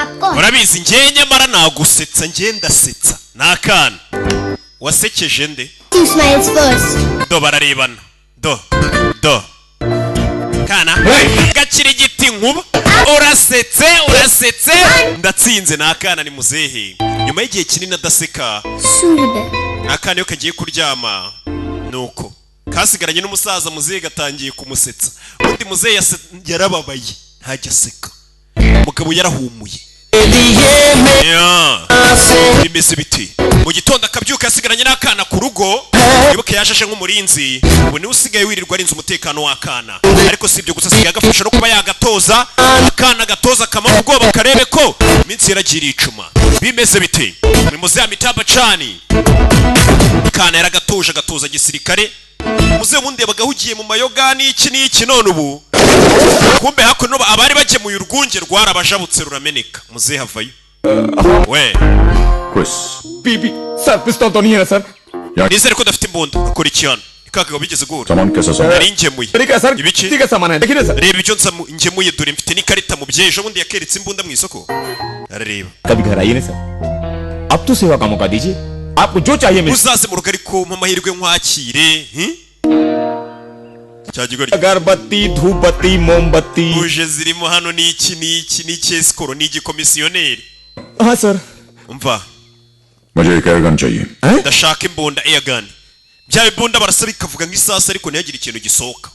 आपको Urabizi, njye nyamara nagusetsa, njye ndasetsa. Ni akana wasekeje nde? Two smiles first. Do, bararebana, do do, kana gakira igiti nkuba. Urasetse, urasetse, ndatsinze. Ni akana, ni muzehe nyuma y'igihe kinini adaseka. Surbe. Akana iyo kagiye kuryama nuko kasigaranye n'umusaza muzehe, gatangiye kumusetsa. Undi muzehe yarababaye, ntajya aseka, umugabo yarahumuye. Yeah. Bimeze biti mu gitondo akabyuka yasigaranye n'akana ku rugo. Wibuke yaje nk'umurinzi, ubu niwe usigaye wirirwa arinze umutekano w'akana. Ariko si ibyo gusa, asigaye agafasha no kuba yagatoza. Akana gatoza kamara ubwoba, karebe ko iminsi yaragiye icuma. Bimeze biti ni muzehe Amitabh Bachchan. Kana yaragatuje, agatoza gisirikare. Muzehe ubundi yabaga ahugiye mu mayoga n'iki n'iki, none ubu kumbe hakuno abari bagemuye urwunge rwarabajabutse rurameneka. Muzehe avayo we. Chris. PP sir, पिस्तौल तो नहीं है ना sir? Nizere ko udafite imbunda. Akora iki hano? Ni ka kagabo bigeze guhura. सामान कैसा सामान? Nari ngemuye. ठीक है sir. Ibiki? ठीक है, सामान है, देखिए ना sir. Reba ibyo ngemuye, dore mfite n'ikarita mu ejo bundi yakeretse imbunda mu isoko, arareba. कभी घर आइए ना सर, अब तो सेवा का मौका दीजिए, आपको जो चाहिए मिल Uzaze mu rugo ariko mpa amahirwe nkwakire, hi? Cya gigoryi. अगरबत्ती, धूप बत्ती, मोमबत्ती। Buje zirimo hano n'iki n'iki n'iki, escroc ni igikomisiyoneri. हाँ sir. Umva. मुझे एक एयरगन चाहिए। Ndashaka imbunda, airgun, bya bibunda barasa bikavuga nk'isasu ariko ntihagire ikintu gisohoka,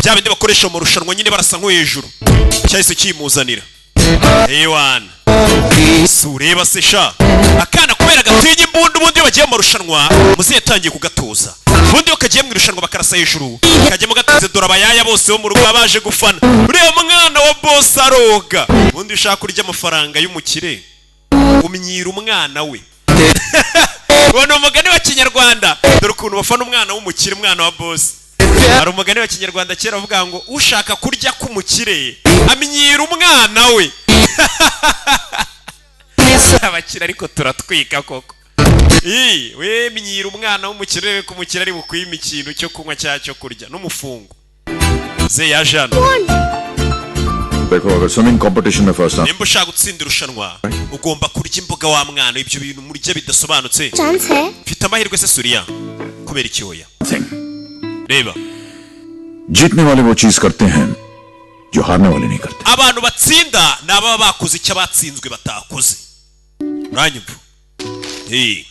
bya bindi bakoresha mu marushanwa nyine barasa nko hejuru. Cyahise kimuzanira. Ewana, si ureba se sha, akana kubera gatinya imbunda, ubundi iyo bagiye mu marushanwa muzehe yatangiye kugatoza. Ubundi iyo kagiye mu irushanwa bakarasa hejuru, kajyamo gatuze. Dore abayaya bose bo mu rugo baba baje gufana uriya mwana wa boss aroga. Ubundi iyo ushaka kurya amafaranga y'umukire umyira umwana we. Uwo ni umugani wa kinyarwanda. Dore ukuntu bafana umwana w'umukire, umwana wa boss. Hari umugani wa kinyarwanda kera avuga ngo ushaka kurya k'umukire amyira umwana we. Abakire ariko turatwika koko. Ii, we myira umwana w'umukire urebe ko umukire ari bukwime ikintu cyo kunywa cyangwa cyo kurya n'umufungo ze yaje hano. देखो, अगर swimming competition में first Nimba ushaka gutsinda irushanwa ugomba kurya imboga wa mwana, ibyo bintu murya bidasobanutse. Chance है। Mfite amahirwe se Suriya? Kubera iki oya? Thing, Reba. जीतने वाले वो चीज करते हैं जो हारने वाले नहीं करते। Abantu batsinda ni ababa bakoze icyo abatsinzwe batakoze, uranyumva? Hey,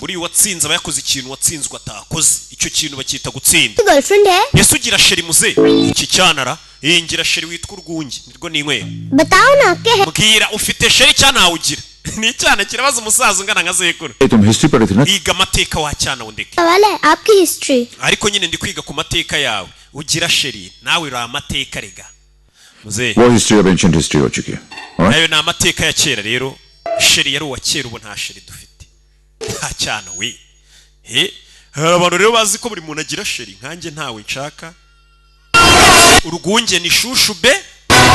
buriya uwatsinze aba yakoze ikintu uwatsinzwe atakoze, icyo kintu bacyita gutsinda. Girlfriend है? Ese ugira chérie muze? Iki cyanara iyi, ngira chérie witwa urwunge, nirwo ninywera. बताओ ना, क्या है? Mbwira, ufite chérie cyangwa ntawe ugira? Ni icyana kirabaza umusaza ungana nka sekuru. ये तुम हिस्ट्री पढ़े थे ना? Iga amateka wa cyana, wundeke. सवाल है आपकी history. Ariko nyine ndi kwiga ku mateka yawe. Ugira chérie nawe? Uri amateka rega muzehe. वो हिस्ट्री अब एंशियंट हिस्ट्री हो चुकी है, alright? Nayo ni amateka ya kera rero. Chérie yari uwa kera, ubu nta chérie dufite, nta cyana we. He, hari abantu rero bazi ko buri muntu agira chérie, nkanjye ntawe nshaka. Urwunge ni shushu be.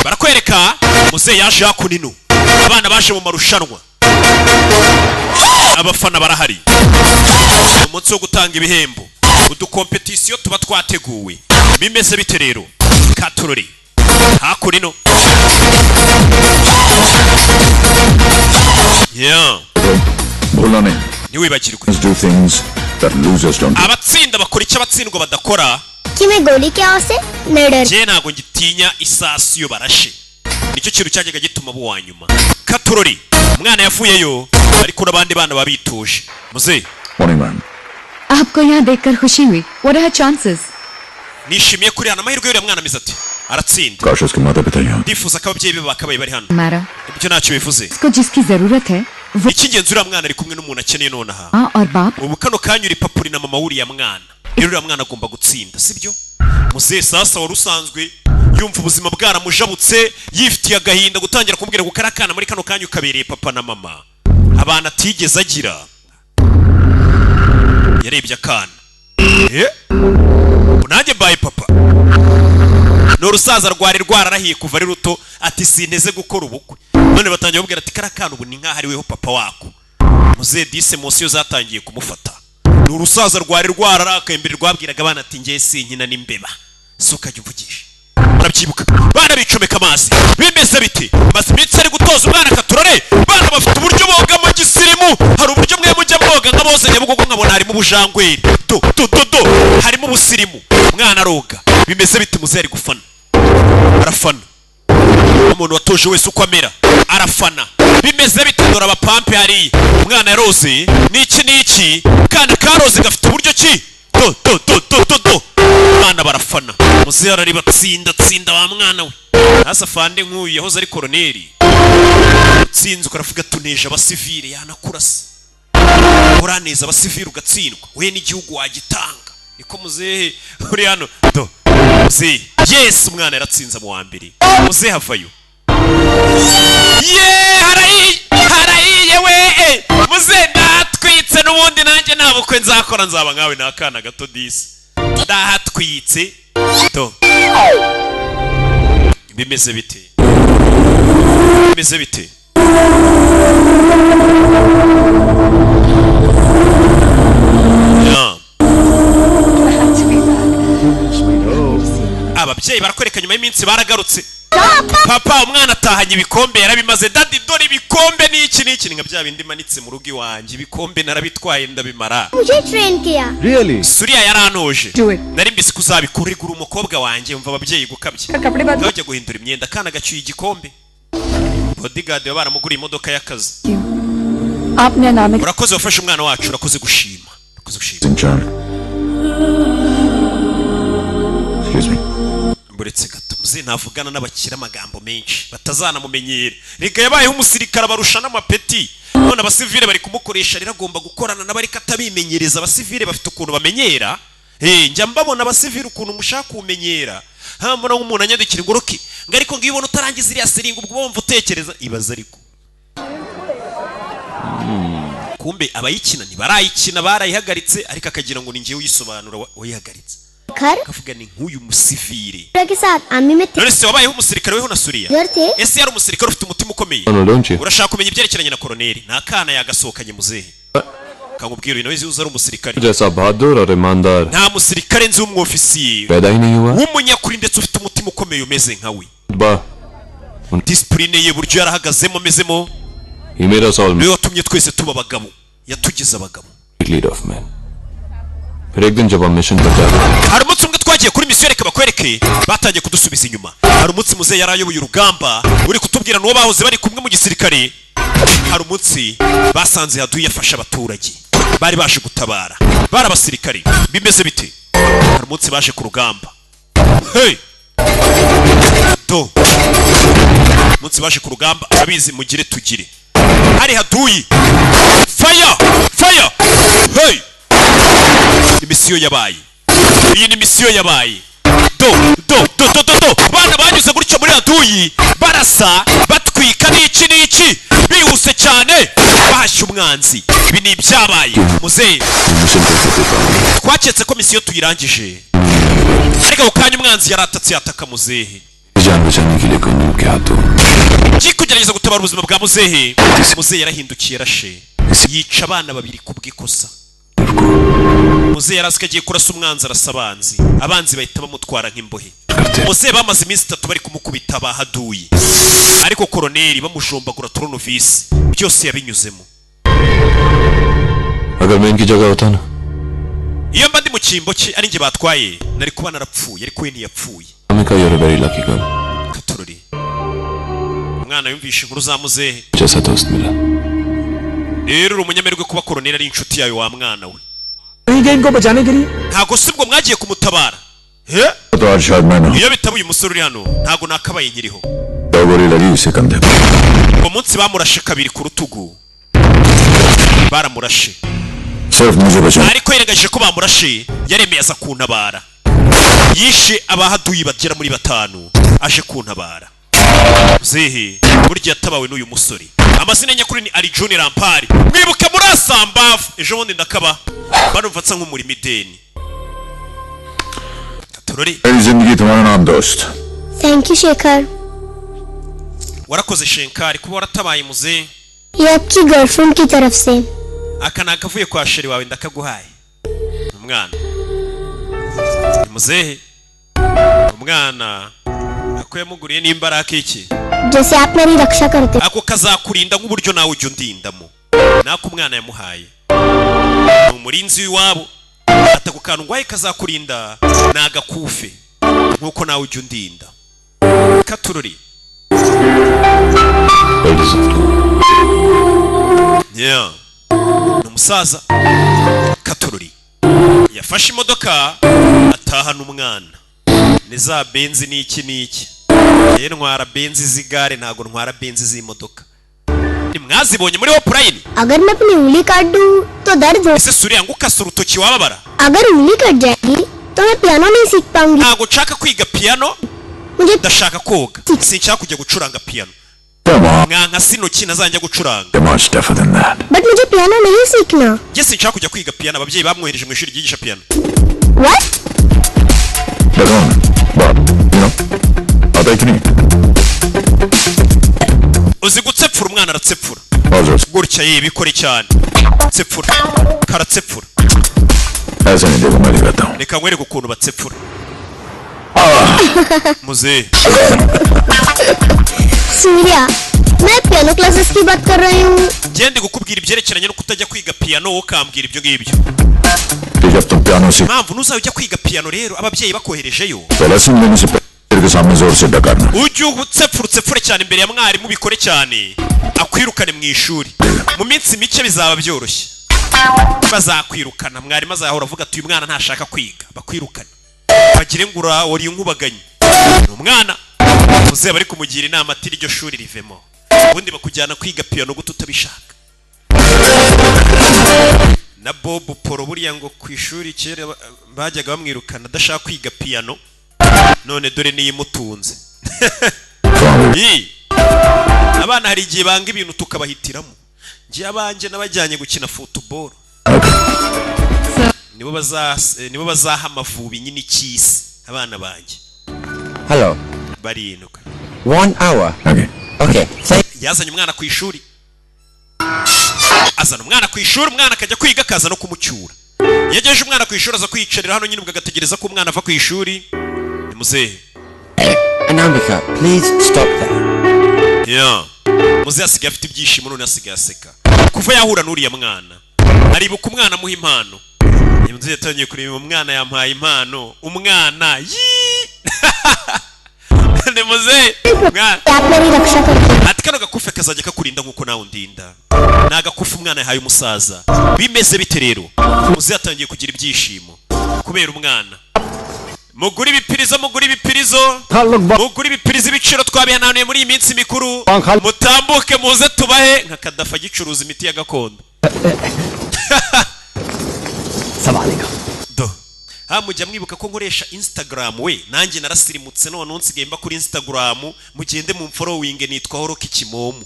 Barakwereka muzehe yaje hakuno, abana baje mu marushanwa, abafana barahari. Umunsi wo gutanga ibihembo, udukompetisiyo tuba twateguwe. Bimeze bite rero katurori hakuno? Yeah. भूलना नहीं। Ntiwibagirwe. Do things that losers don't do. Abatsinda bakora icyo abatsindwa badakora. कि मैं गोली के आवाज से नहीं डर Njye ntabwo ngitinya isasu iyo barashe, nicyo kintu cyajyaga gituma abo uwa nyuma. Katurori, umwana yavuyeyo ariko n'abandi bana baba bituje muzehe. Morning ma'am. आपको यहाँ देखकर खुशी हुई। What are her chances? Nishimiye kuri hano. Amahirwe y'uriya mwana ameze ati? Aratsinda. काश उसके माता पिता यहाँ। Ndifuza ko ababyeyi be bakabaye bari hano. हमारा Ibyo ntacyo bivuze. उसको जिसकी जरूरत है वो Icy'ingenzi, uriya mwana ari kumwe n'umuntu akeneye nonaha. माँ और बाप। Ubu kano kanya uri papa, uri na mama w'uriya mwana. Rero uriya mwana agomba gutsinda, sibyo muzehe? Sasa wari usanzwe yumva ubuzima bwaramujabutse, yifitiye agahinda, gutangira kumubwira ngo kariya kana muri kano kanya ukabereye papa na mama, abantu atigeze agira. Yarebye akana, eh, ubu nanjye mbaye papa. Ni urusaza rwari rwararahiye kuva ari ruto ati sinteze gukora ubukwe, none batangiye kumubwira ati kariya kana ubu ni nk'aho ari weho papa wako. Muzehe dise munsi zatangiye kumufata. Ni urusaza rwari rwararakaye mbere, rwabwiraga abana ati ngiye sinkina n'imbeba, si ukajya umvugisha. Murabyibuka, bana bicomeka amazi. Bimeze biti maze iminsi ari gutoza umwana. Ubujangweri, do do do do, harimo ubusirimu. Umwana aroga, bimeze bite? Muzehe ari gufana, arafana. Umuntu watoje wese uko amera arafana. Bimeze bite? Dore abapampe hariya. Umwana yaroze niki niki, kana karoze gafite uburyo ki? Do do do do do do, abana barafana. Muzehe arareba, tsinda tsinda wa mwana we. Hasi afande nk'uyu yahoze ari koroneri, utsinze ukaravuga tuneje abasivile, yanakurasa. Uraneza abasivile ugatsindwa, we n'igihugu wagitanga. Niko muzehe uri hano. Do muzehe, yes, umwana yaratsinze mu wa mbere. Muzehe avayo, ye harahiye, harahiye we. Muzehe, ndatwitse n'ubundi nanjye nta bukwe nzakora, nzaba nkawe. Ni akana gato disi, ndahatwitse. Do bimeze bite? Bimeze bite? Yeah. Ababyeyi barakwereka nyuma y'iminsi baragarutse. Papa, umwana atahanye ibikombe, yarabimaze. Daddy, dore ibikombe n'iki n'iki. Ni nka bya bindi manitse mu rugo iwanjye, ibikombe narabitwaye ndabimara. मुझे train किया. Really? Suriya yarantoje. Do it. Nari mbisi kuzabikora. Igura umukobwa wanjye. Umva ababyeyi gukabye. कपड़े बदलो. Bajya guhindura imyenda, akana gacyuye igikombe. Bodyguard baba baramuguriye imodoka y'akazi. आपने अनामिक Urakoze, wafashe umwana wacu. Urakoze gushima, urakoze gushima. Child. Excuse me. Buretse gato muze, ntavugana n'abakire amagambo menshi batazanamumenyera. Reka yabayeho umusirikare, abarusha n'amapeti, none abasivile bari kumukoresha. Rero agomba gukorana n'abariko atabimenyereza. Abasivile bafite ukuntu bamenyera. Eh, njya mbabona abasivile ukuntu mushaka kumenyera. Ha, mbona nk'umuntu anyandikira ngo Rocky, ngo ariko ngo iyo ubona utarangiza iriya siringa ubwo wumva utekereza ibaza. Ariko kumbe abayikina ntibarayikina, barayihagaritse, ariko akagira ngo ni njyewe uyisobanura wayihagaritse. घर Akavuga ni nk'uyu musivile. के साथ army में थे. None se wabayeho umusirikare weho na Suriya? घर थे. Ese yari umusirikare ufite umutima ukomeye? No, don't you? Urashaka kumenya ibyerekeranye na koroneri? Ni akana yagasohokanye. Muzehe kamubwira uyu nawe uzi ari umusirikare. जैसा बहादुर और ईमानदार Nta musirikare nzi w'umwofisiye पैदा ही नहीं हुआ. w'umunyakuri ndetse ufite umutima ukomeye umeze nka we. बा Disipurine ye, buryo yarahagazemo amezemo, He made us all niwe watumye twese tuba abagabo, yatugize abagabo. Lead of man. फिर एक दिन जब हम mission पर जा रहे थे, Hari umunsi umwe twagiye kuri misiyo, reka bakwereke, batangiye kudusubiza inyuma. Hari umunsi muzehe yari ayoboye urugamba, uri kutubwira n'uwo bahoze bari kumwe mu gisirikare. Hari umunsi basanze haduyi yafashe abaturage bari baje gutabara, bari abasirikare. Bimeze bite? Hari umunsi baje ku rugamba, hey! Do umunsi baje ku rugamba, abizi mugire tugire, hari haduyi. Fire, fire, hey! Ni misiyo yabaye iyi, ni misiyo yabaye. Do do do do do do, bana banyuze gutyo muri haduyi, barasa, batwika n'iki n'iki, bihuse cyane, bahashya umwanzi. Ibi ni ibyabaye muzehe. Mission कैसे दे पाऊंगा? Twaketse ko misiyo tuyirangije, ariko ako kanya umwanzi yaratatse, yataka muzehe. जान बचाने के लिए कोई के हाथों Ngiye kugerageza gutabara ubuzima bwa muzehe. Muzehe yarahindukiye, yarashe, yica abana babiri ku bw'ikosa. Muzehe yari azi ko agiye kurasa umwanzi, arasa abanzi, abanzi bahita bamutwara nk'imbohe. Muzehe bamaze iminsi 3 bari kumukubita bahaduye, ariko koroneri bamujombagura toronovisi, byose yabinyuzemo. अगर मैं इनकी जगह होता ना, Iyo mba ndi mu cyimbo cye, ari njye batwaye, nari kuba narapfuye, ariko we ntiyapfuye. Amika, you're a very lucky girl. Katorori, umwana yumvishe inkuru za muzehe. जैसा दोस्त मिला. Rero uri umunyamerwe kuba koroneri ari inshuti yawe, wa mwana we. नहीं गए इनको बचाने के लिए. Ntabwo si bwo mwagiye kumutabara? He? तो आज शायद मैं ना Iyo bitaba uyu musore uri hano, ntabwo nakabaye nkiriho. दो गोली लगी उसे कंधे पर. Uwo munsi bamurashe kabiri ku rutugu, baramurashe. सिर्फ मुझे बचा Ariko yirengagije ko bamurashe, yaremeye aza kuntabara. Yishe abahaduyi bagera muri batanu aje kuntabara. Muzehe burya yatabawe n'uyu musore. Amazina nyakuri ni Arijuni Rampari. Mwibuke muri Asambavu ejo bundi, ndakaba barumva nsa nk'umurimo ideni. Katorori. मेरी जिंदगी तुम्हारा नाम दोस्त. Thank you Shekhar. Warakoze Shenkari kuba waratabaye muzehe. ये आपकी गर्लफ्रेंड की तरफ से. Aka ni akavuye kwa chérie wawe, ndakaguhaye. Umwana ni muzehe, umwana ako yamuguriye nimba ari akiki. जैसे आप मेरी रक्षा करते. Ako kazakurinda nk'uburyo nawe ujya undindamo. Nako umwana yamuhaye. Ni umurinzi w'iwabo. Ati ako kantu ngwaye kazakurinda ni agakufe nk'uko nawe ujya undinda. Katurori. Well deserved. Yeah. Ni umusaza katurori, yafashe imodoka atahana umwana. Ni za Benz n'iki n'iki. Njyewe ntwara Benz z'igare, ntabwo ntwara Benz z'imodoka. Ntimwazibonye muri Hopulayini? अगर मैं अपनी उंगली काट दूं तो दर्द हो Ese Suriya ngo ukase urutoki wababara? अगर उंगली कट जाएगी तो मैं पियानो नहीं सीख पाऊंगी। Ntabwo nshaka kwiga piyano. मुझे Ndashaka koga, sinshaka kujya gucuranga piyano. Mwanka sinoki ntazajya gucuranga. They're much tougher than that. But मुझे पियानो नहीं सीखना। Njye sinshaka kujya kwiga piyano. Ababyeyi bamwohereje mu ishuri ryigisha piyano. What? लगाओ ना बात you know आता है कि नहीं? Uzi gutsepfura? Umwana aratsepfura. और जोर से। Gutya ye, bikore cyane, tsepfura, karatsepfura. ऐसे नहीं, देखो, मैं दिखाता हूँ। Reka nkwereke ukuntu batsepfura, muzehe. Surya, मैं पियानो क्लासेस की बात कर रही हूँ। Ngende kukubwira ibyerekeranye no kutajya kwiga piyano, wowe ukambwira ibyo ngibyo. कि जब तुम पियानो सीख Impamvu ntuzajya ujya kwiga piyano rero ababyeyi bakoherejeyo, तो लेसन देने से पहले के सामने जोर से डकारना। Ujye utsepfura, utsepfure cyane imbere ya mwarimu, ubikore cyane akwirukane mu ishuri. Mu minsi mike bizaba byoroshye, bazakwirukana. Mwarimu azahora avuga ati: "Uyu mwana ntashaka kwiga." Bakwirukana bagire ngo uri inkubaganyi. Ni umwana muzehe bari kumugira inama ati: "Iryo shuri rivemo." Ubundi bakujyana kwiga piyano gute utabishaka? Na Bob Polo buriya ngo ku ishuri kera bajyaga bamwirukana adashaka kwiga piyano, none dore niyo imutunze. Ii. Abana hari igihe banga ibintu tukabahitiramo. Njye abanjye nabajyanye gukina football, nibo bazaha Amavubi nyine icy'isi, abana banjye. Hello. Barindwi. One hour. Okay. Okay. Thank Yazanye umwana ku ishuri, azana umwana ku ishuri, umwana akajya kwiga, akaza no kumucyura. Iyo agejeje umwana ku ishuri aza kwiyicarira hano nyine, ubwo agategereza ko umwana ava ku ishuri. Ni muzehe. Anamika, please stop that. Yeah. Muzehe asigaye afite ibyishimo none, asigaye aseka kuva yahura n'uriya mwana. Aribuka umwana amuha impano. Uyu muzehe yatangiye kureba umwana yampaye impano, umwana yii. Ni muzehe mwana. आप मेरी रक्षा करते हैं। Ati kano gakufe kazajya kakurinda nk'uko nawe undinda. Ni agakufe umwana yahaye umusaza. Bimeze bite rero? Muzehe yatangiye kugira ibyishimo kubera umwana. Mugure ibipirizo, mugure ibipirizo, mugure ibipirizo. Ibiciro twabihananuye muri iyi minsi mikuru. Mutambuke muze tubahe nka Kadafa agicuruza imiti ya gakondo. Do ha, mujya mwibuka ko nkoresha Instagram we? Nanjye narasirimutse none nsigaye mba kuri Instagram. Mugende mu following, nitwa Horoka Kimomo.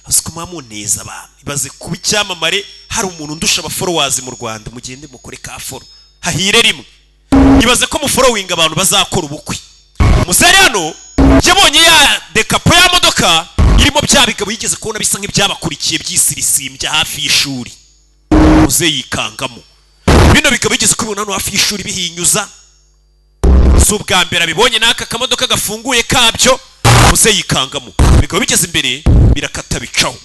Uzi ko muba muneza abantu? Ibaze kuba icyamamare hari umuntu undusha aba followers mu Rwanda. Mugende mukore ka follow, hahire rimwe. Ibaze ko mu following abantu bazakora ubukwe. Umusore hano yabonye ya dekapo ya modoka irimo bya bigabo yigeze kubona bisa nk'ibyabakurikiye byisirisimbya hafi y'ishuri. Muze yikangamo bino bigabo yigeze kubibona hano hafi y'ishuri bihinyuza. Si ubwa mbere abibonye n'aka kamodoka gafunguye kabyo. Muze yikangamo bikaba bigeze imbere birakata bicaho.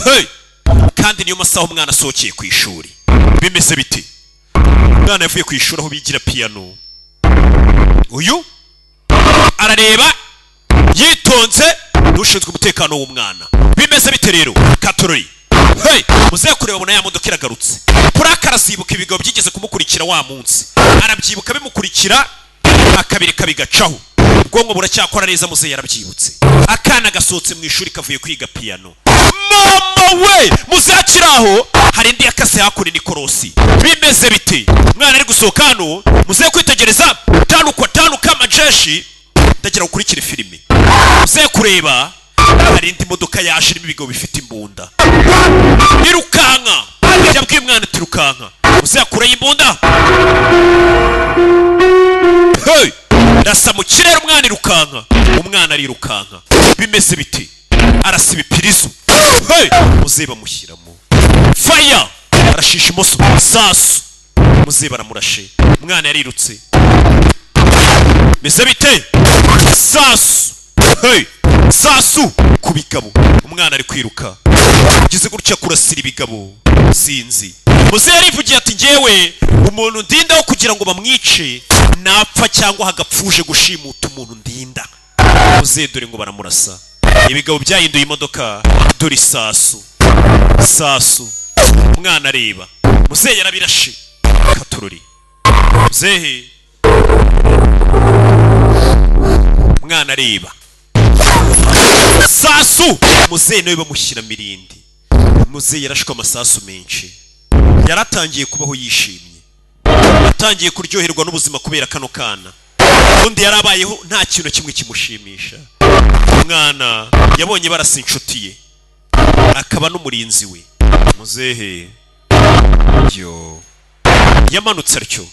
Hey! Kandi niyo masaha umwana asohokeye ku ishuri. Bimeze biti? Umwana yavuye ku ishuri aho bigira piyano. Uyu arareba yitonze n'ushinzwe umutekano w'umwana. Bimeze bite rero, katorori? Hey! Muze kureba, abona ya modoka iragarutse. Puraka arazibuka, ibigabo byigeze kumukurikira wa munsi arabyibuka, bimukurikira akabireka bigacaho. Ubwonko buracyakora neza, muze yarabyibutse. Akana gasohotse mu ishuri kavuye kwiga piyano. Mama we! Muzakiri aho hari indi yakase hakuno n'ikorosi. Bimeze bite? Umwana ari gusohoka hano, muze kwitegereza tanu kwa tanu k'amajeshi. Ndagira ukurikire filime. Muze kureba, hari indi modoka yaje irimo ibigabo bifite imbunda. Irukanka! Yabwiye umwana ati: "Irukanka." Muze yakurayo imbunda. Hey! Rasa mu kirere, umwana irukanka. Umwana arirukanka. Bimeze biti? Arasa ibipirizo. Hey! Muze bamushyiramo faya, arashisha imoso sasu. Muze baramurashe. Umwana yarirutse. Bimeze bite? Sasu! Hey! Sasu ku bigabo. Umwana ari kwiruka. Ugize gutya kurasira ibigabo, sinzi. Muzehe yarivugiye ati: "Ngewe umuntu ndindaho kugira ngo bamwice napfa cyangwa hagapfuje gushimuta umuntu ndinda." Muzehe dore ngo baramurasa, ibigabo byahinduye imodoka. Dore isasu, sasu. Umwana areba, muzehe yarabirashe. Katururi muzehe, umwana areba sasu, muzehe nawe bamushyira mirindi. Muzehe yarashwe amasasu menshi, yaratangiye kubaho yishimye, atangiye kuryoherwa n'ubuzima kubera kano kana. Ubundi yarabayeho nta kintu na kimwe kimushimisha. Umwana yabonye barasa inshuti ye akaba n'umurinzi we. Muzehe yo yamanutse atyo,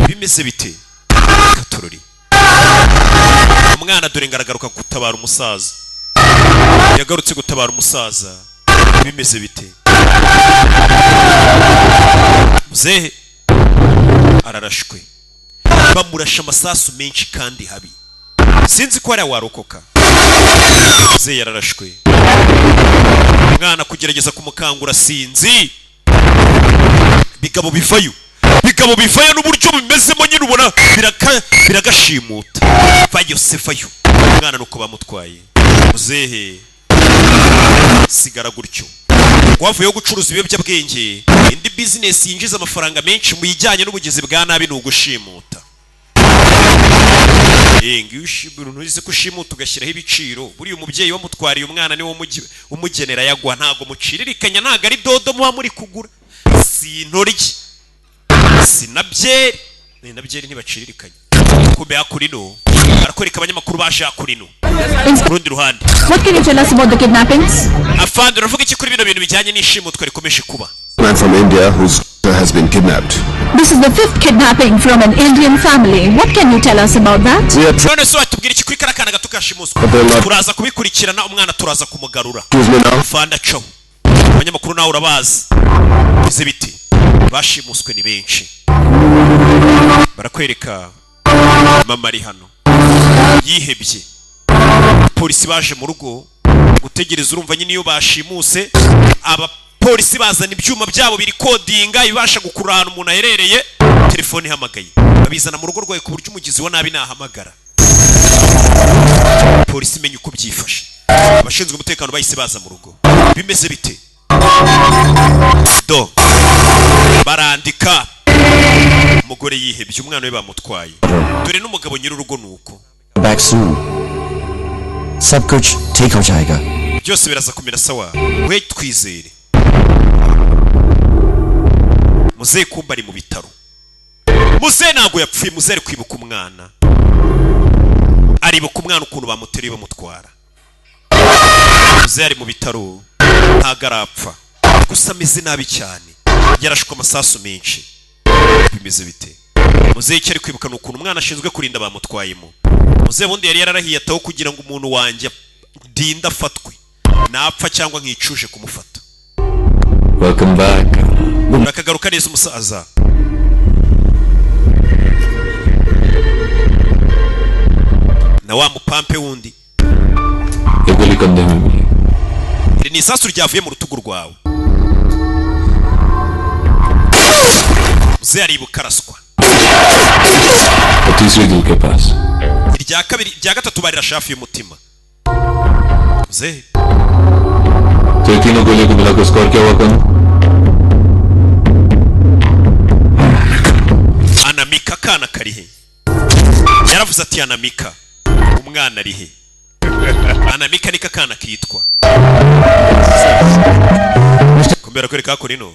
bimeze bite? Katorori. Umwana dore ngaragaruka gutabara umusaza, yagarutse gutabara umusaza. Bimeze bite? Muzehe ararashwe, bamurashe amasasu menshi kandi habi, sinzi ko hariya warokoka. Muzehe yararashwe, umwana kugerageza kumukangura, sinzi. Bigabo bivayo, bigabo bivayo n'uburyo bimezemo nyine ubona biragashimuta. Vayo se, vayo. Umwana nuko bamutwaye, muzehe sigara gutyo. Wavuyeho gucuruza ibiyobyabwenge, indi bizinesi yinjiza amafaranga menshi mu bijyanye n'ubugizi bwa nabi ni ugushimuta. Ngiyo ntuzi ko ushimuta ugashyiraho ibiciro. Buriya umubyeyi wamutwariye umwana niwe umugenera yagwa. Ntabwo muciririkanya, ntabwo ari dodo muba muri kugura, si intoryi, si na byeri, ni na byeri ntibacirikanya. Kumbe hakurino barakwereka abanyamakuru baje hakurino ku rundi ruhande. What can you tell us about the kidnappings? Afande, uravuga iki kuri bino bintu bijyanye n'ishimutwa rikomeje kuba? Man from India whose daughter has been kidnapped. This is the fifth kidnapping from an Indian family. What can you tell us about that? We are None se watubwira iki kuri kariya kana gato kashimuswe? But they're not- Turaza kubikurikirana, umwana turaza kumugarura. Excuse me now. Afande acaho, abanyamakuru nawe urabazi. Bize biti bashimuswe ni benshi. Barakwereka mama ari hano yihebye. Polisi baje mu rugo gutegereza. Urumva nyine iyo bashimuse, abapolisi bazana ibyuma byabo biri kodinga, ibasha gukurura ahantu umuntu aherereye, telefone ihamagaye babizana mu rugo rwawe, ku buryo umugizi wa nabi nahamagara polisi imenya uko byifashe. Abashinzwe umutekano bahise baza mu rugo. Bimeze bite? Do barandika. Umugore yihebye, umwana we bamutwaye. Dore n'umugabo nyir'urugo ni uko. Back soon. सब कुछ ठीक हो जाएगा. Byose biraza kumera sawa, we twizere. Muzehe kumba ari mu bitaro. Muzehe ntabwo yapfuye, muzehe ari kwibuka umwana, aribuka umwana ukuntu bamuteruye bamutwara. Muzehe ari mu bitaro, ntabwo arapfa, gusa ameze nabi cyane, yarashwe amasasu menshi. Bimeze bite? Muzehe icyo ari kwibuka ni ukuntu umwana ashinzwe kurinda bamutwayemo. Muzehe ubundi yari yararahiye ataho kugira ngo umuntu wanjye ndinde afatwe napfa cyangwa nkicuje kumufata. Welcome back. Urakagaruka neza, umusaza. Na wa mupampe wundi. ये गोली कंधे में मिली. Iri ni isasu ryavuye mu rutugu rwawe. Muzehe aribuka araswa. और तीसरी दिल के पास. Irya kabiri, irya gatatu barirashe hafi y'umutima muzehe. तो ये तीनों गोलियों को मिलाकर स्कोर क्या हुआ कौन? Anamika, akana kari he? Yaravuze ati: "Anamika, umwana ari he?" Anamika niko akana kitwa. Kumbera kwereka hakurino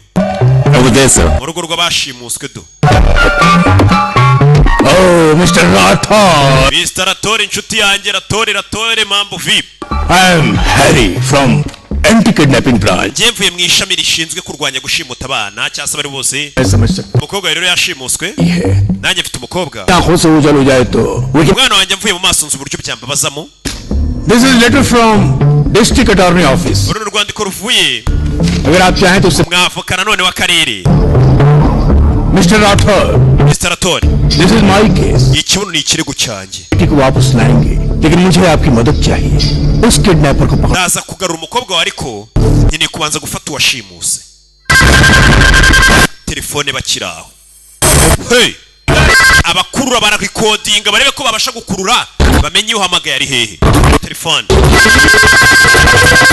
Over there, sir. mu rugo rw'abashimuswe do. Oh, Mr. Rathore. Mr. Rathore, inshuti yanjye Rathore, Rathore, mambo vipi? I am Harry from anti-kidnapping branch. Njye mvuye mu ishami rishinzwe kurwanya gushimuta abana cyangwa se abari bose. मैं समझ सकता Umukobwa rero yashimuswe, nanjye mfite umukobwa. आंखों से उजल हो जाए तो we can- Umwana wanjye mvuye mu maso, nzi uburyo byambabazamo. This is letter from district attorney office. Uru ni urwandiko ruvuye अगर आप चाहें तो उससे mwavoka nanone w'akarere. Mister Rathore, Mr. Rathore, this is my case. Ikibuno ni ikirego cyanjye. बेटी को वापस लाएंगे, लेकिन मुझे आपकी मदद चाहिए उस किडनैपर को पकड़ Ndaza kugarura umukobwa wawe, ariko Nkeneye kubanza gufata uwashimuse. Telefone bakiri aho. Hey! Abakurura bararecordinga, barebe ko babasha gukurura, bamenye uhamagaye ari hehe. Telefone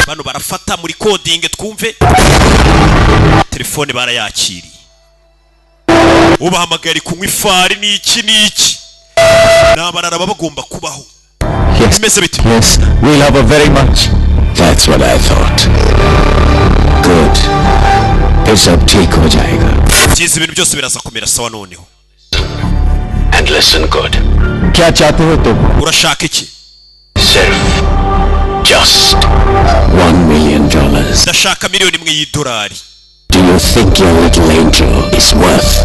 bano barafata muri coding, twumve. Telefone barayakiriye, ubahamagaye ari kunywa ifari n'iki n'iki, ni abarara baba bagomba kubaho. Yes. Bimeze bite? Yes, we love her very much. That's what I thought. Good. फिर सब ठीक हो जाएगा. Byiza, ibintu byose biraza kumera sawa noneho. And listen good. क्या चाहते हो तुम? Urashaka iki? सिर्फ just $1 million. Ndashaka miliyoni 1 y'idolari. Do you think your little angel is worth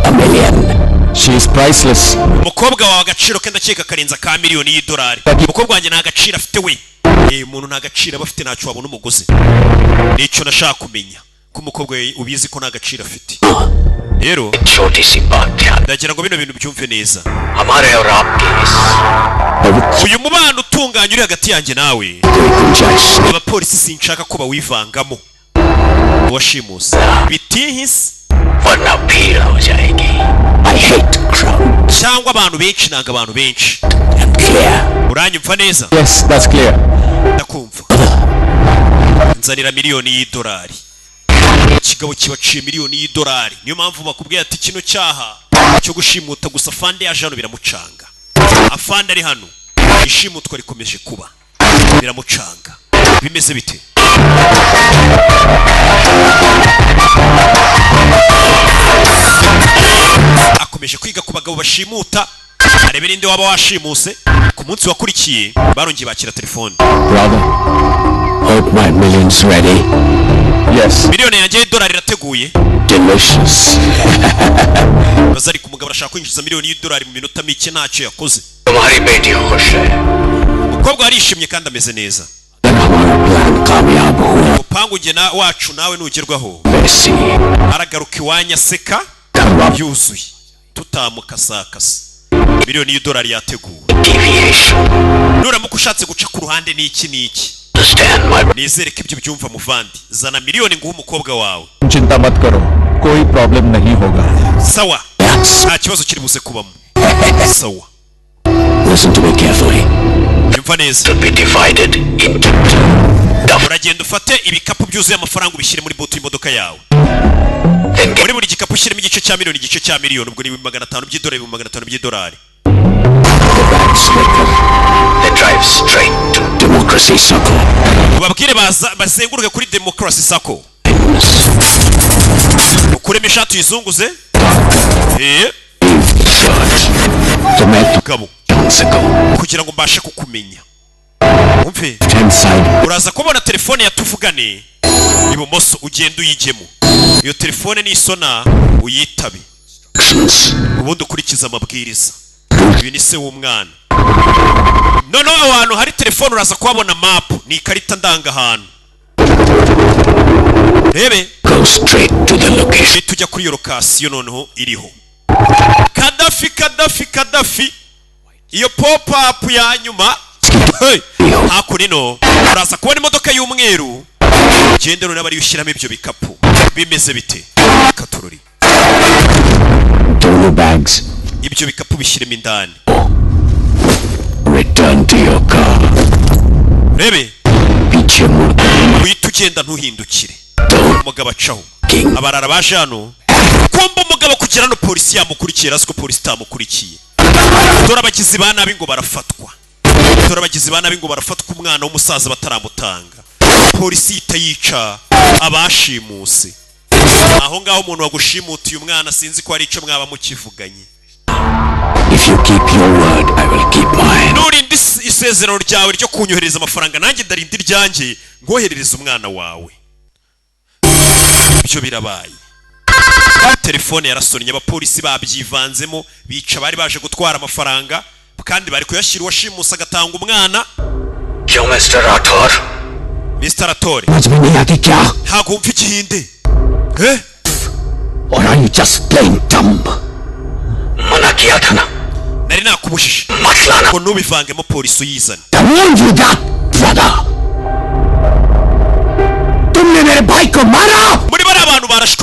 a million? She is priceless. Umukobwa wawe agaciro ke ndakeka karenza ka miliyoni y'idolari. Umukobwa wanjye nta gaciro afite we. Umuntu nta gaciro aba afite, ntacyo wabona umuguzi. Nicyo nashaka kumenya, ko umukobwa we ubizi ko nta gaciro afite. Rero छोटी सी बात ध्यान ndagira ngo bino bintu byumve neza. हमारे और आपके इस Uyu mubano utunganye uri hagati yanjye nawe, कोई गुंजाइश नहीं. abapolisi sinshaka ko bawivangamo. Uwashimuse bitihise वरना भीड़ हो जाएगी. I hate crowds. Cyangwa abantu benshi, nanga abantu benshi. And clear. Uranyumva neza? Yes, that's clear. Ndakumva. Nzanira miliyoni y'idolari. Ikigabo kibaciye miliyoni y'idolari. Niyo mpamvu bakubwiye ati kino cyaha cyo gushimuta gusa, afande yaje hano biramucanga. Afande ari hano, ishimutwa rikomeje kuba, biramucanga. Bimeze bite? Akomeje kwiga ku bagabo bashimuta, arebe ninde waba washimuse. Ku munsi wakurikiye barongeye bakira telefone. Brother, hope my million's ready. Yes. Miliyoni yanjye y'idolari irateguye? Delicious. Baza ariko umugabo arashaka kwinjiza miliyoni y'idolari mu minota mike, ntacyo yakoze. तुम्हारी बेटी खुश है. Umukobwa arishimye kandi ameze neza. अगर हमारा plan कामयाब हुआ Umupangu ugena wacu nawe nugerwaho, वैसी aragaruka iwanyu aseka घर yuzuye, tutamukasakasa. Miliyoni y'idolari yateguwe. Deviation. Nuramuka ushatse guca ku ruhande n'iki n'iki. Understand, my Nizere ko ibyo byumva muvandi. Zana miliyoni nguhe umukobwa wawe. चिंता मत करो, कोई problem नहीं होगा. Sawa, nta kibazo kiri buze kubamo, sawa. Listen to me carefully. Yumva neza. To be divided into two. Uragenda ufate ibikapu byuzuye amafaranga, ubishyire muri boot y'imodoka yawe. Then get Muri buri gikapu ushyiremo igice cya miliyoni, igice cya miliyoni. Ubwo ni 500,000 by'idolari, 500,000 by'idolari. The bags later. Then drive straight to Democracy Circle. Ubabwire baza bazenguruke kuri Democracy Circle, ukuremo ishati uyizunguze. Shirt. To make Gabo Circle. kugira ngo mbashe kukumenya, umve. Hand side. Uraza kubona telefone ya tuvugane ibumoso, ugenda uyijyemo. Iyo telefone nisona uyitabe. Actions. Ubundi ukurikiza amabwiriza. Ibi ni se w'umwana. Noneho aho hantu hari telefone uraza kuhabona mapu, ni ikarita ndangahantu, rebe. Go straight to the location. Tujya kuri iyo location noneho iriho Kadafi, Kadafi, Kadafi. Iyo pop-up ya nyuma. Hey! Hakuno ino uraza kubona imodoka y'umweru, ugende noneho ariyo ushyiramo ibyo bikapu. Bimeze bite katururi? दोनों bags. Ibyo bikapu bishyiremo indani. Return to your car. Rebe. पीछे मुड़ कर Uhita ugenda, ntuhindukire. Umugabo acaho. King. Abarara baje hano kumva umugabo kugera hano polisi yamukurikiye, azi ko polisi itamukurikiye. Dore abagizi ba nabi ngo barafatwa, dore abagizi ba nabi ngo barafatwa. Umwana w'umusaza bataramutanga, polisi ihita yica abashimuse aho ngaho. Umuntu wagushimutiye umwana, sinzi ko hari icyo mwaba mukivuganye. If you keep your word, I will keep mine. Nurinda isezerano ryawe ryo kunyohereza amafaranga, nanjye ndarinda iryanjye ngoherereza umwana wawe. Ibyo birabaye, telefone yarasonnye, abapolisi babyivanzemo, bica bari baje gutwara amafaranga kandi bari kuyashyira uwashimuse agatanga umwana. क्यों mister Rathore? Mr Rathore. समझ में नहीं आती क्या? Ntabwo wumva igihinde, eh? Or are you just plain dumb? मना किया था ना? Nari nakubujije मत लाना. ngo ntubivangemo, polisi uyizane. I warned you that, brother. तुमने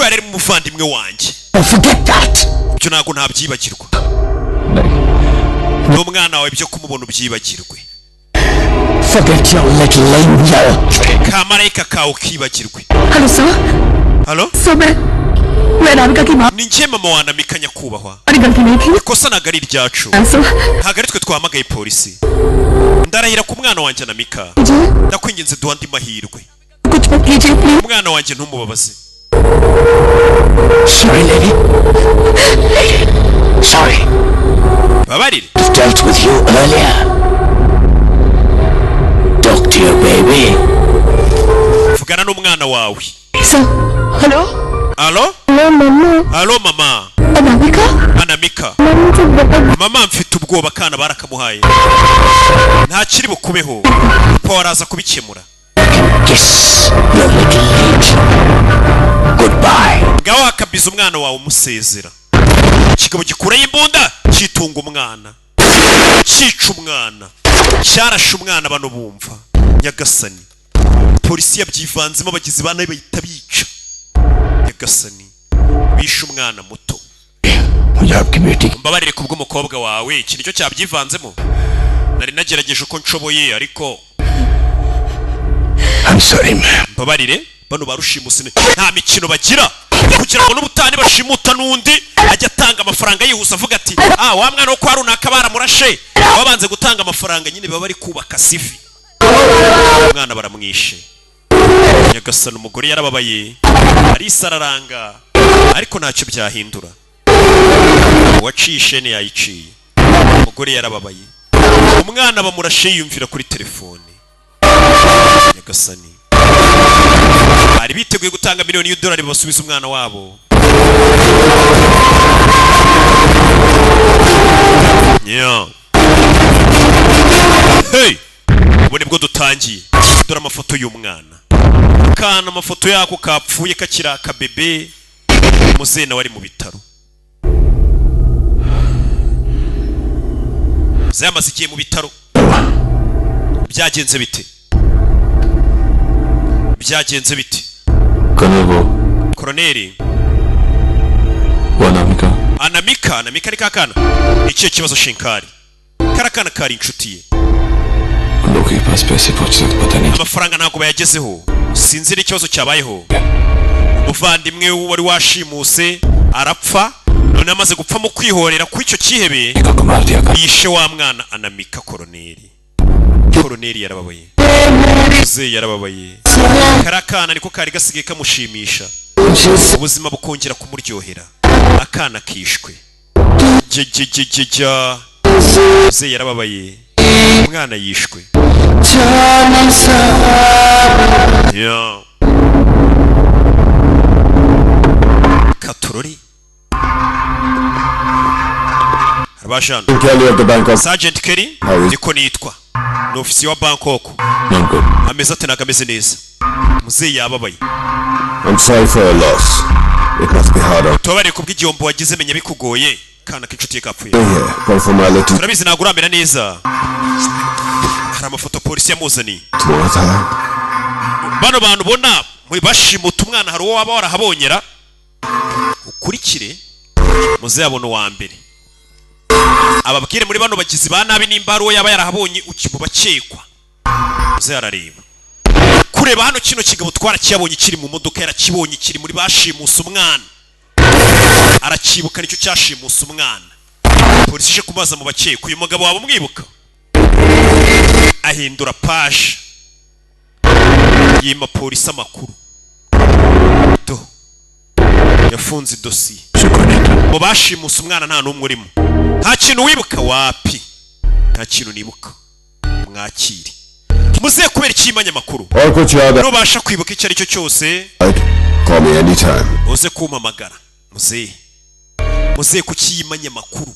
Modoka yari umuvandimwe wanjye. Forget that. Ibyo ntabwo ntabyibagirwa. N'umwana wawe, ibyo kumubona ubyibagirwe. Forget your little angel. Kamarayika kawe ukibagirwe. Hello sir. Halo. Sir, मैं राधिका की माँ। Ni njye mama wa Anamika, nyakubahwa. हमारी गलती नहीं थी। Ikosa ntabwo ari iryacu. Sir. Ntabwo ari twe twahamagaye polisi. Ndarahira ku mwana wanjye Anamika, ndakwinginze duha andi mahirwe. कुछ मत कीजिए, please. Umwana wanjye ntumubabaze. Sorry, lady. Sorry. Babarire. I've dealt with you earlier. Talk to your baby. Vugana n'umwana wawe. Sir, hello. Alo. Hello mama. Alo, mama. Anamika. Anamika. मुझे बहुत Mama, mfite ubwoba. Akana barakamuhaye, ntakiri bukubeho. Papa araza kubikemura. Kiss your little angel. Goodbye. Ngaho hakabiza umwana wawe umusezera. Ikigabo gikuraho imbunda, cyitunga umwana, cyica umwana, cyarashe umwana. Bano bumva nyagasani, polisi yabyivanzemo, abagizi ba nabi bahita bica. Nyagasani, bishe umwana muto. मुझे आपकी बेटी Mbabarire kubw'umukobwa wawe, iki nicyo cyabyivanzemo. Nari nagerageje uko nshoboye, ariko I'm sorry, ma'am. Mbabarire. Bano ba rushimusi nta mikino bagira, kugira ngo n'ubutani bashimuta n'undi ajya atanga amafaranga yihuse, avuga ati: "Ah, wa mwana wo kwa runaka baramurashe." Babanze gutanga amafaranga nyine, baba bari kubaka sifi. Umwana baramwishe. Nyagasani, umugore yarababaye, arisararanga, ariko ntacyo byahindura. Uwaciye ishene yayiciye. Umugore yarababaye, umwana bamurashe yiyumvira kuri telefone. Nyagasani, bari biteguye gutanga miliyoni y'idolari basubiza umwana wabo. Yeah. Hey! Ubu nibwo dutangiye. Dore amafoto y'umwana. Kana, amafoto yako kapfuye kakiri akabebe. Muzehe nawe ari mu bitaro. Muzehe amaze igihe mu bitaro. Byagenze bite? Byagenze bite? Colonel वो Koroneri. वो Anamika. Anamika, Anamika ni kakana. Ikihe kibazo shinkari? Karakana kari inshuti ye. उन लोगों के पास पैसे पहुंचे तो पता नहीं। Amafaranga ntabwo bayagezeho, sinzi n'ikibazo cyabayeho. Umuvandimwe we wari washimuse arapfa, none amaze gupfa, mu kwihorera kw'icyo cyihebe yishe wa mwana Anamika. Koroneri, koroneri yarababaye, muzehe yarababaye. Karakana niko kari gasigaye kamushimisha, ubuzima bukongera kumuryohera. Akana kishwe. Jya, muzehe yarababaye, umwana yishwe. Yeah. Katurori Arbashan. Kelly of the Bangkok. Sergeant Kelly. How is- Niko nitwa, ni ofisiye wa Bangkok. Not good. Ameze ate? Ntabwo ameze neza, muzehe yababaye. I'm sorry for your loss. It must be hard on Tubabariye kubw'igihombo wagize, menya bikugoye. Kana k'inshuti ye kapfuye. here, but formality. Turabizi ntabwo uramera neza. Hari amafoto polisi yamuzaniye. तुम्हारा Bano bantu ubona muri bashimuta umwana, hari uwo waba warahabonyera? Ukurikire muze yabona uwa mbere, ababwire muri bano bagizi ba nabi nimba hari uwo yaba yarahabonye mu bakekwa. Muze arareba kureba hano, kino kigabo twarakiyabonye kiri mu modoka, yarakibonye kiri muri bashimuse umwana, arakibuka, nicyo cyashimuse umwana. Polisi ije kubaza mu bakekwa: "Uyu mugabo waba umwibuka?" Ahindura page, yima polisi amakuru. Do, yafunze idosiye. Mu bashimuse umwana nta n'umwe urimo. Nta kintu wibuka? Wapi, nta kintu nibuka. Mwakire muzehe kubera ikimanya amakuru. और कुछ याद Nubasha kwibuka icyo ari cyo cyose, आए, call me anytime. uze kumpamagara. Muzehe, muzehe kuki yimanye amakuru?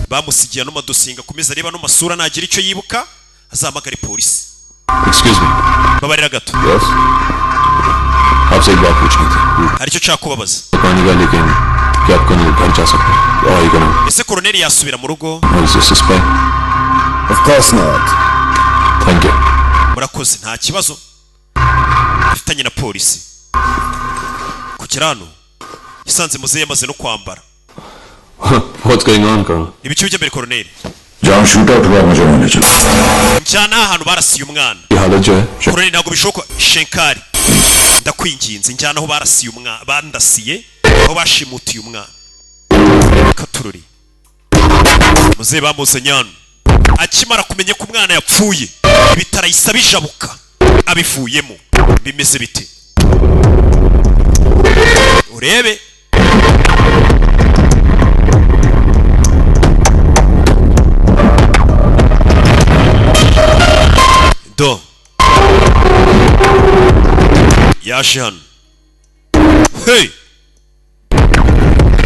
Bamusigiye ano madosiye ngo akomeze areba ano masura, nagira icyo yibuka azahamagare polisi. Excuse me. Babarira gato. Yes. आपसे एक बात पूछनी थी। Hari icyo nshaka kubabaza. पानी का, लेकिन क्या आप कर्नल घर जा सकते हैं? Or are you gonna Ese koroneri yasubira mu rugo? Is this a spy? Of course not. Thank you. Murakoze, nta kibazo afitanye na polisi. Kuki Kugera hano yasanze muzehe yamaze no kwambara. What's going on, Colonel? Ibice bijya mbere, koroneri? जहाँ shoot out हुआ मुझे वहां ले चलो। Njyana ahantu barasiye umwana. ये हालत जो है Koroneri, ntabwo bishoboka. Shenkari, ndakwinginze, njyana aho barasiye umwana, bandasiye, aho bashimutiye umwana. Katururi muzehe bamuzanye hano akimara kumenya ko umwana yapfuye, ibitaro ahise bijabuka abivuyemo. Bimeze bite? Urebe. Do yaje hano. Hey,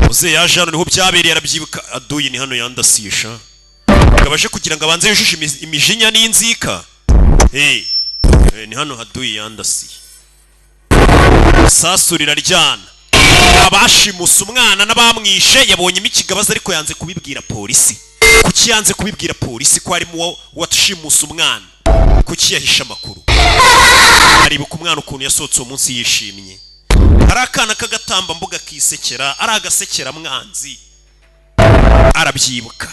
muzehe yaje hano, niho byabereye, arabyibuka. Aduyi ni hano yandasisha ngo abashe kugira ngo abanze yujuje imijinya n'inzika. Hey, ni hano haduyi yandasiye. Isasu riraryana. Abashimuse umwana n'abamwishe yabonyemo ikigabazo, ariko yanze kubibwira polisi. Kuki yanze kubibwira polisi ko harimo uwo washimuse umwana? Kuki yahishe amakuru? Aribuka umwana ukuntu yasohotse uwo munsi yishimye, ari akana k'agatambambuga kisekera, ari agasekera mwanzi. Arabyibuka.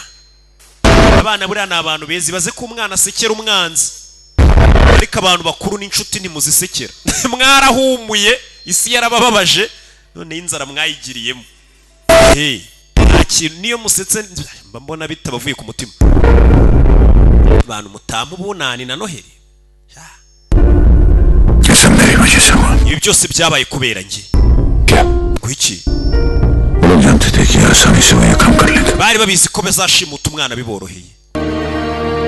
Abana buriya ni abantu beza. Ibaze ko umwana asekera umwanzi, ariko abantu bakuru n'inshuti ntimuzisekera. Mwarahumuye, isi yarabababaje, noneho inzara mwayigiriyemo. Hey, nta kintu niyo musetse mba mbona bitabavuye ku mutima. Abantu mutamu ubunani na Noheli. ये सब मेरी वजह से हुआ। Ibi byose byabaye kubera njye. Kuki? वो लोग जानते थे कि आसानी से वो ये काम कर लेंगे। Bari babizi ko bazashimuta umwana biboroheye.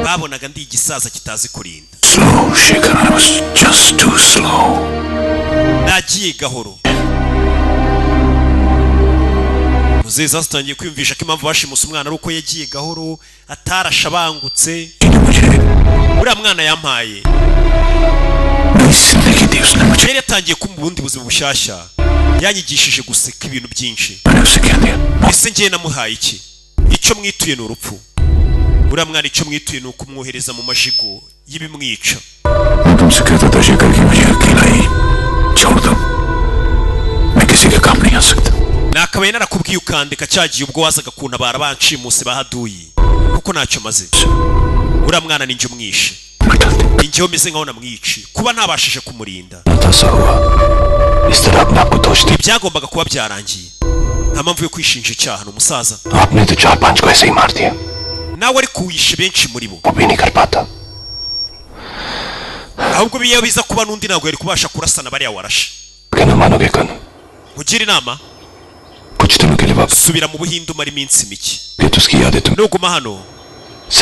Babonaga ndi igisaza kitazi kurinda. Slow, Shekhar, I was just too slow. Nagiye gahoro. Muzehe zatangiye kwiyumvisha ko impamvu bashimuse umwana ari uko yagiye gahoro, atarashe abangutse. Uriya mwana yampaye नई जिंदगी दी उसने मुझे। Yari yatangiye kumva ubundi buzima bushyashya. Yanyigishije guseka ibintu byinshi. मैंने उसे क्या दिया? Ese njyewe namuhaye iki? Icyo mwituye ni urupfu. Uriya mwana icyo mwituye ni ukumwohereza mu majigo y'ibimwica. मैं तुमसे कहता था शेखर कि मुझे अकेला ही छोड़ दो, मैं किसी के काम नहीं आ सकता। Nakabaye narakubwiye ukandika cyagiye ubwo wazaga kuntabara banshimuse bahaduyi, kuko ntacyo maze. Uriya mwana ni njye umwishe, ni njyewe umeze nkaho namwici kuba ntabashije kumurinda. था सा हुआ इस तरह अपने आप को दोष दिया। Byagombaga kuba byarangiye, nta mpamvu yo kwishinja icyaha. Ni umusaza. आपने तो चार पांच को ऐसे ही मार दिया। Nawe ariko wishe benshi muri bo. वो भी नहीं कर पाता। Ahubwo biyo biza kuba n'undi ntabwo yari kubasha kurasana bariya warashe. कहना मानोगे कन? Ugira inama. कुछ दिनों के लिए वापस Subira mu Buhinde umara iminsi mike. ये तो उसकी यादें तुम Nuguma hano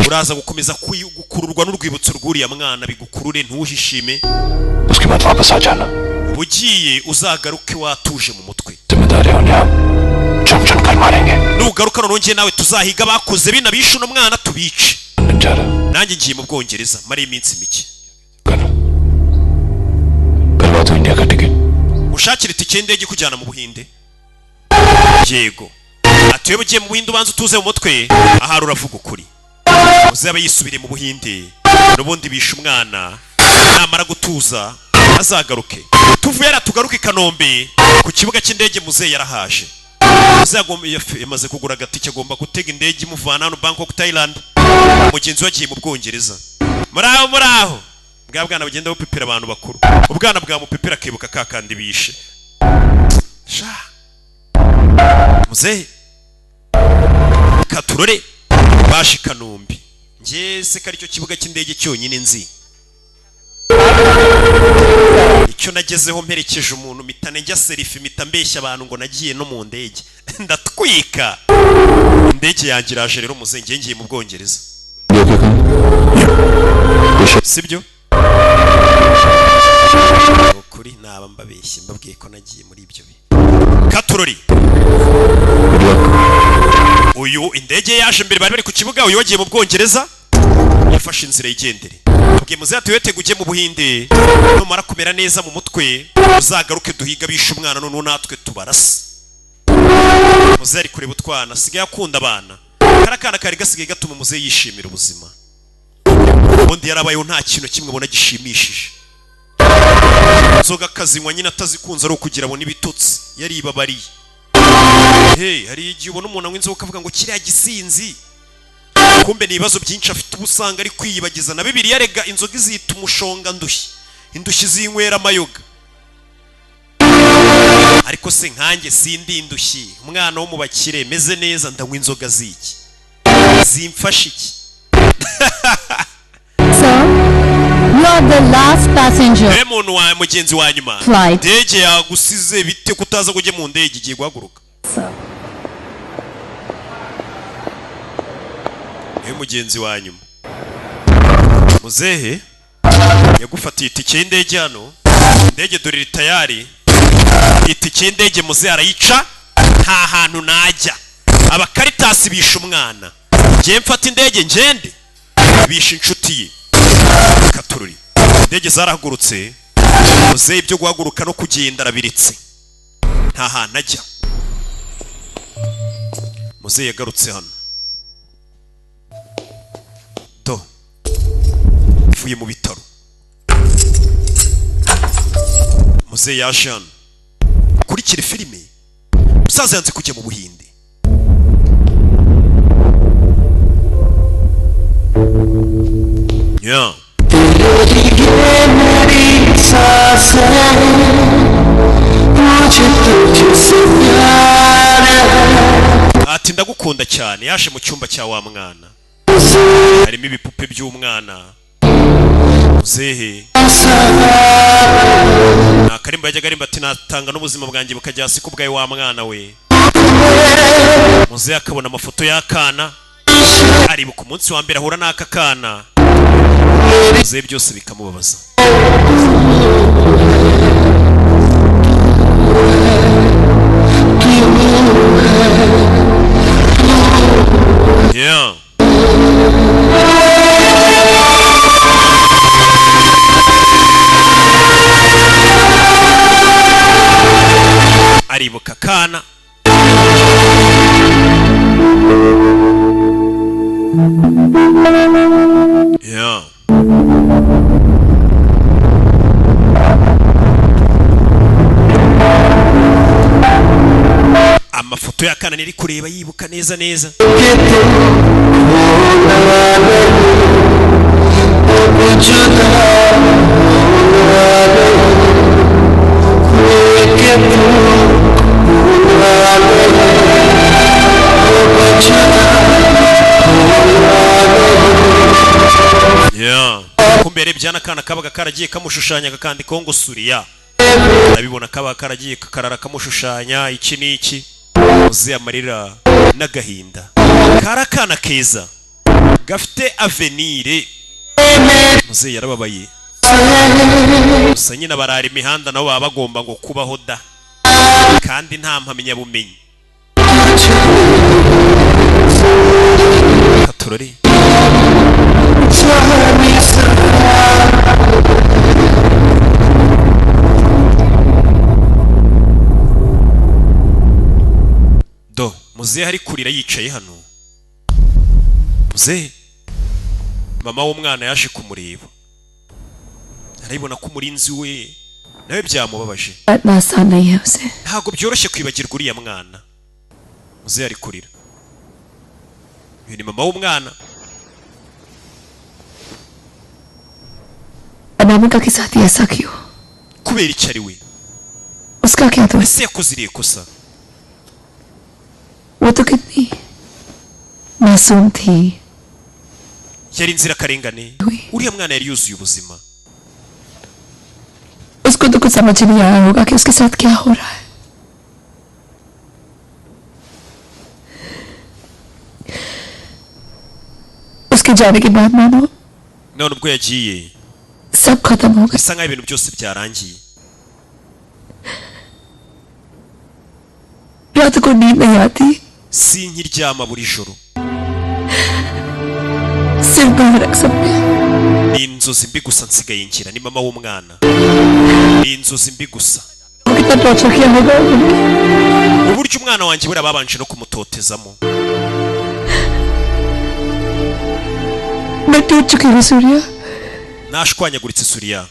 uraza gukomeza gukururwa n'urwibutso rw'uriya mwana, bigukurure ntuhishime. उसके बाद वापस आ जाना। Ugiye uzagaruke watuje mu mutwe. जिम्मेदार है उन्हें हम चुन चुन कर मारेंगे। Nugaruka noneho njye nawe tuzahiga abakoze bino, bishe uno mwana, tubice. जा रहा। Nanjye ngiye mu Bwongereza mara iminsi mike. करवा दो इंडिया का ticket. Ushakire itike y'indege ikujyana mu Buhinde. Yego, ati iyo ugiye mu Buhinde ubanza utuze mu mutwe. Ahari uravuga ukuri. Uzaba yisubiriye mu Buhinde n'ubundi bishe umwana, namara gutuza azagaruke. Tuvuye ara tugaruke i Kanombe ku kibuga cy'indege. Muzehe yarahaje. Muzehe yamaze kugura agatike, agomba gutega indege imuvana hano Bangkok, Thailand. Mugenzi we agiye mu Bwongereza. Muraho, muraho. Bwa bwana bugenda bupepera abantu bakuru, ubwana bwamupepera akibuka ka kandi bishe. Sha muzehe katurore baje i Kanombe. Njye se ko aricyo kibuga cy'indege cyonyine nzi? Icyo nagezeho mperekeje umuntu mpita njya selfie, mpita mbeshya abantu ngo nagiye no mu ndege, ndatwika. Indege yanjye iraje rero. Muzehe, ngiye ngiye mu Bwongereza, sibyo? Ni ukuri naba mbabeshye mbabwiye ko nagiye muri ibyo bihe. Katurori uyu indege yaje mbere, bari bari ku kibuga. Uyu wagiye mu Bwongereza yafashe inzira yigendere. Tubwiye muzehe ati wete ujye mu Buhinde, numara kumera neza mu mutwe uzagaruke duhiga bishe umwana, noneho natwe tubarase. Muzehe ari kureba utwana, asigaye akunda abana. Kariya kana kari gasigaye gatuma muzehe yishimira ubuzima. Ubundi yarabayeho nta kintu kimwe ubona gishimishije. Inzoga akazinywa nyine atazikunze, ari ukugira abone ibitotsi. Yaribabariye. Hey, hari igihe ubona umuntu anywa inzoga ukavuga ngo kiriya gisinzi, kumbe ni ibibazo byinshi afite, uba usanga ari kwiyibagiza. Na Bibiliya rega inzoga izita umushonga ndushyi, indushyi zinywera amayoga. Ariko se nkanjye sindi indushyi, umwana wo mu bakire meze neza, ndanywa inzoga ziki? Zimfasha iki? Sir, you are the last passenger. Niwe muntu wa mugenzi wa nyuma. Flight. Indege yagusize, bite kutaza ngo ujye mu ndege igiye guhaguruka? Sir. Niwe mugenzi wa nyuma. Muzehe yagufatiye itike y'indege hano. Indege dore iri tayari. Itike y'indege muzehe arayica. Nta hantu najya, abakaritasi bishe umwana, ngiye mfata indege ngende. Bishe inshuti ye. Katururi, indege zarahagurutse. Muzehe ibyo guhaguruka no kugenda arabiritse, nta hantu ajya. Muzehe yagarutse hano do, mvuye mu bitaro. Muzehe yaje hano, kurikira filime. Umusaza yanze kujya mu Buhinde. Yeah. Ati ndagukunda cyane. Yaje mu cyumba cya wa mwana, harimo ibipupe by'umwana. Muzehe nta karimba yajyaga arimba, ati natanga n'ubuzima bwanjye bukajya hasi kubwawe wa mwana we. Muzehe akabona amafoto y'akana, aribuka umunsi wa mbere ahura n'aka kana. Muzehe byose bikamubabaza. Yeah. Aribuka akana. Yeah. Amafoto y'akana niri kureba, yibuka neza neza. Yeah. Kumbe yarebye n'akana kabaga karagiye kamushushanya, kakandikaho ngo Suriya. Ndabibona kaba karagiye kakarara kamushushanya iki n'iki. Uzi amarira n'agahinda. Kari akana keza gafite avenir. Muzehe yarababaye. Gusa nyine barara imihanda nabo baba bagomba ngo kubaho da, kandi nta mpamyabumenyi. Katurori. Do muzehe ari kurira yicaye hano. Muzehe, mama w'umwana yaje kumureba, arabibona ko umurinzi we nawe byamubabaje. इतना आसान नहीं है उसे। Ntabwo byoroshye kwibagirwa uriya mwana. Muzehe ari kurira. Uyu ni mama w'umwana. Anamika के साथ ही ऐसा क्यों? Kubera icyo ari we? उसका क्या दोष? Ese yakoze iriya kosa? वो तो कितनी मासूम थी। Yari inzirakarengane. Uriya mwana yari yuzuye ubuzima. उसको तो कुछ समझ ही नहीं आया होगा कि उसके साथ क्या हो रहा है। उसके जाने के बाद मानो None ubwo yagiye सब खत्म हो गया। bisa nkaho ibintu byose byarangiye. रात को नींद नहीं आती। Sinkiryama buri joro. सिर्फ भयानक सपने। Ni inzozi mbi gusa nsigaye ngira. Ni mama w'umwana, ni inzozi mbi gusa. कितना torture किया होगा उन्होंने। Uburyo umwana wanjye buriya babanje no kumutotezamo. मैं टूट चुकी हूँ सूर्या। Nashwanyaguritse Suriya,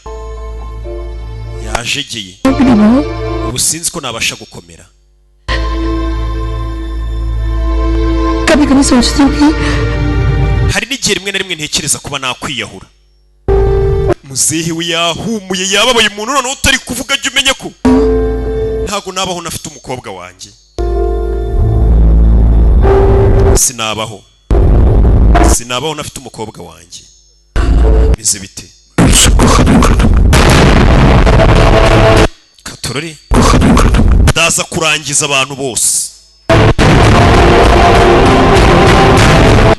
yajegeye. अपनी माँ। Ubu sinzi ko nabasha gukomera. कभी कभी सोचती हूँ कि Hari n'igihe rimwe na rimwe ntekereza kuba nakwiyahura. Muzehe we yahumuye, yababaye. Umuntu noneho utari kuvuga, jya umenya ko ntabwo nabaho nafite umukobwa wanjye. Sinabaho, sinabaho nafite umukobwa wanjye. Bize bite? Katorore, ndaza kurangiza abantu bose,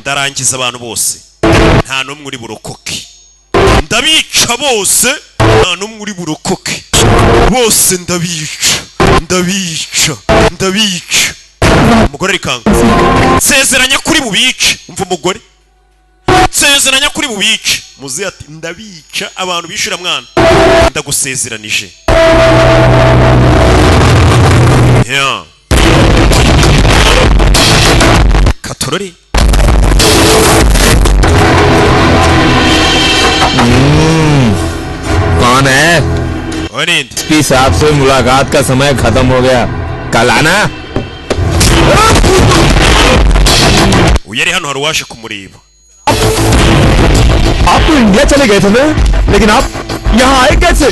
ndarangiza abantu bose, nta n'umwe uri burokoke. Ndabica bose, nta n'umwe uri burokoke, bose ndabica, ndabica, ndabica. Umugore arikanga. Nsezeranya kuri bubice. Umva umugore, nsezeranya kuri bubice. Muzehe ati ndabica abantu bishura mwana, ndagusezeranije. Yeah. Katorori. कौन है? Ninde? SP साहब से मुलाकात का समय खत्म हो गया, कल आना। Uyu ari hano, hari uwaje kumureba. आप तो इंडिया चले गए थे ना, लेकिन आप यहाँ आए कैसे?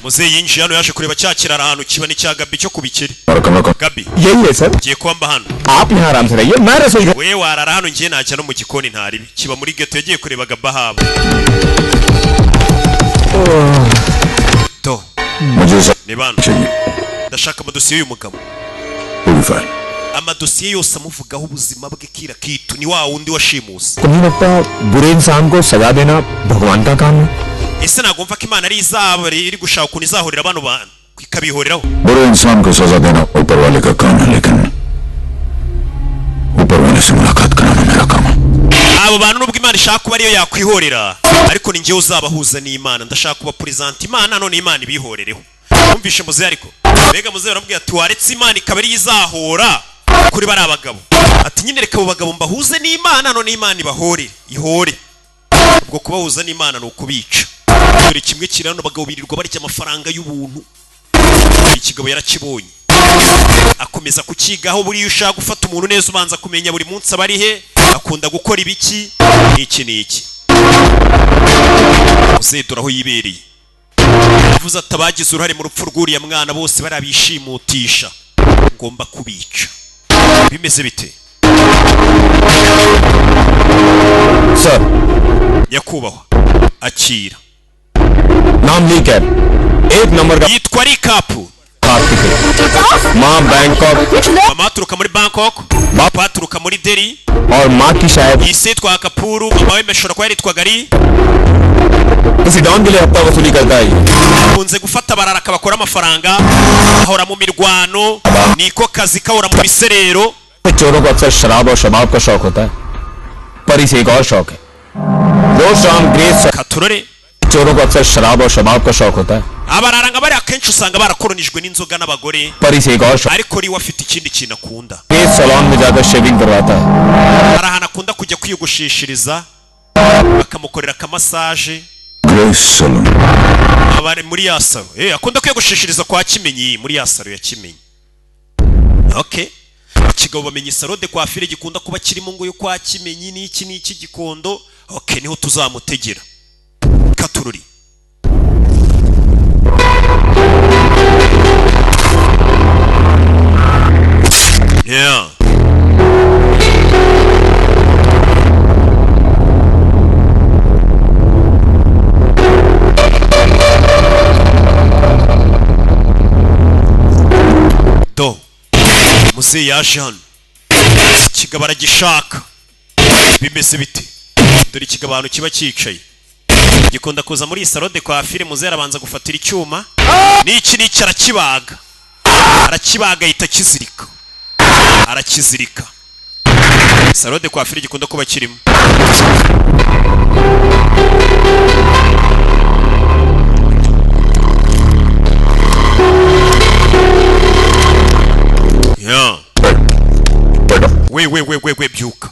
Muzehe yinjiye hano, yaje kureba cya kirara ahantu kiba n'icya Gabi cyo ku bikeri. Gabi. यही है sir. Ngiye kuba mba hano. आप यहाँ आराम से रहिए, मैं रसोई We warara hano, ngiye najya no mu gikoni ntaribi. Kiba muri ghetto. Yagiye kureba Gabi ahaba to. मुझे Ni bano. चाहिए। Ndashaka amadosiye y'uyu mugabo. पूरी file. Amadosiye yose amuvugaho ubuzima bwe, kira kitu. Ni wa wundi washimuse. तुम्हें लगता बुरे इंसान को सजा देना भगवान का काम है? Ese ntabwo mva ko Imana ari izaba iri gushaka ukuntu izahorera bano bantu, ikabihoreraho? बुरे इंसान को सजा देना ऊपर वाले का काम है, लेकिन ऊपर वाले से मुलाकात कराना मेरा काम है। Abo bantu, nubwo Imana ishaka kuba ariyo yakwihorera, ariko ni njyewe uzabahuza n'Imana. Ndashaka kubapresenta Imana, none Imana ibihorereho. Wumvishe muzehe? Ariko mbega muzehe, baramubwira ati waretse Imana ikaba ariyo izahora kuri bariya bagabo? Ati nyine reka abo bagabo mbahuze n'Imana, none Imana ibahore, ihore. Ubwo kubahuza n'Imana ni ukubica. Dore kimwe kiri hano, abagabo birirwa barya amafaranga y'ubuntu. Ikigabo yarakibonye, akomeza kukigaho. Buriya ushaka gufata umuntu neza, ubanza kumenya buri munsi aba ari he, akunda gukora ibiki, n'iki n'iki. Muzehe dore aho yibereye, avuze ati abagize uruhare mu rupfu rw'uriya mwana bose barabishimutisha, ngomba kubica. Bimeze bite? Sir. Nyakubahwa, akira. नाम ली कैप, एक number का। Yitwa Rikapu. माँ Bangkok. Mama aturuka muri Bangkok, papa aturuka muri Delhi. और माँ की शायद Iyi se yitwa Kapuru, mama we ashobora kuba yaritwaga ari किसी डॉन के लिए हफ्ता वसूली करता है ये। Akunze gufata abararaka bakora amafaranga, ahora mu mirwano, niko kazi, kahora mu biserero. चोरों को अक्सर शराब और शबाब का शौक होता है, पर इसे एक और शौक है। रोज शाम ग्रेस Katurore. चोरों को अक्सर शराब और शबाब का शौक होता है, Abarara nka bariya akenshi usanga barakoronijwe n'inzoga n'abagore. पर इसे एक और शौक Ariko riwe afite ikindi kintu akunda. Grace salon में जाकर shaving करवाता है। Hari ahantu akunda kujya kwiyogosheshereza, bakamukorera akamassage. Grace salon. Aba ari muri ya salon, akunda kwiyogosheshereza kwa Kimenyi, muri ya salon ya Kimenyi. Okay, ikigabo bamenye salon de coiffure gikunda kuba kirimo ngo yo kwa Kimenyi n'iki n'iki gikondo. Okay, niho tuzamutegera. Katururi. Yeah. Do muzehe yaje hano, ikigabo aragishaka. Bimeze bite? Dore ikigabo ahantu kiba cyicaye, gikunda kuza muri iyi salon de coiffure. Muzehe arabanza gufatira icyuma n'iki n'iki, arakibaga, arakibaga, ahita akizirika, arakizirika. Salon de coiffure gikunda kuba kirimo. Yeah. We we we we we, byuka.